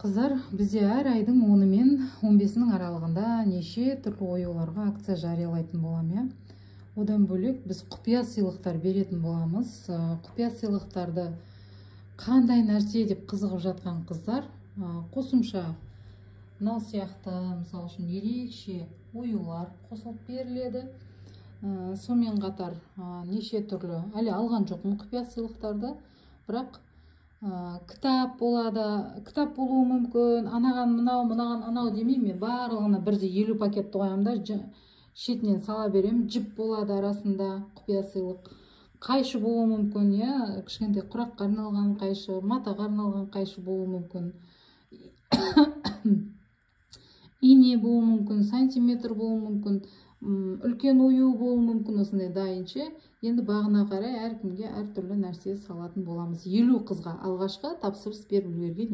Қыздар, бізде әр айдың 10-ы мен 15-інің аралығында неше түрлі оюларға акция жариялайтын боламын, иә. Одан бөлек біз құпия сыйлықтар беретін боламыз. Құпия сыйлықтарды қандай нәрсе деп қызығып жатқан қыздар, қосымша мынау сияқты, мысалы үшін, ерекше оюлар қосылып беріледі. Сонымен қатар неше түрлі, әлі алған жоқпын құпия сыйлықтарды, бірақ кітап болады, кітап болуы мүмкін. Анаған мынау, мынаған анау демеймін мен, барлығына бірдей 50 пакетті қоямын да, шетінен сала беремін. Жіп болады арасында, құпия сыйлық қайшы болуы мүмкін, иә, кішкентай құраққа арналған қайшы, матаға арналған қайшы болуы мүмкін, ине болуы мүмкін, сантиметр болуы мүмкін, үлкен ою болуы мүмкін. Осындай дайынше, енді бағына қарай әркімге әртүрлі нәрсе салатын боламыз. 50 қызға алғашқы тапсырыс беріп үлгерген.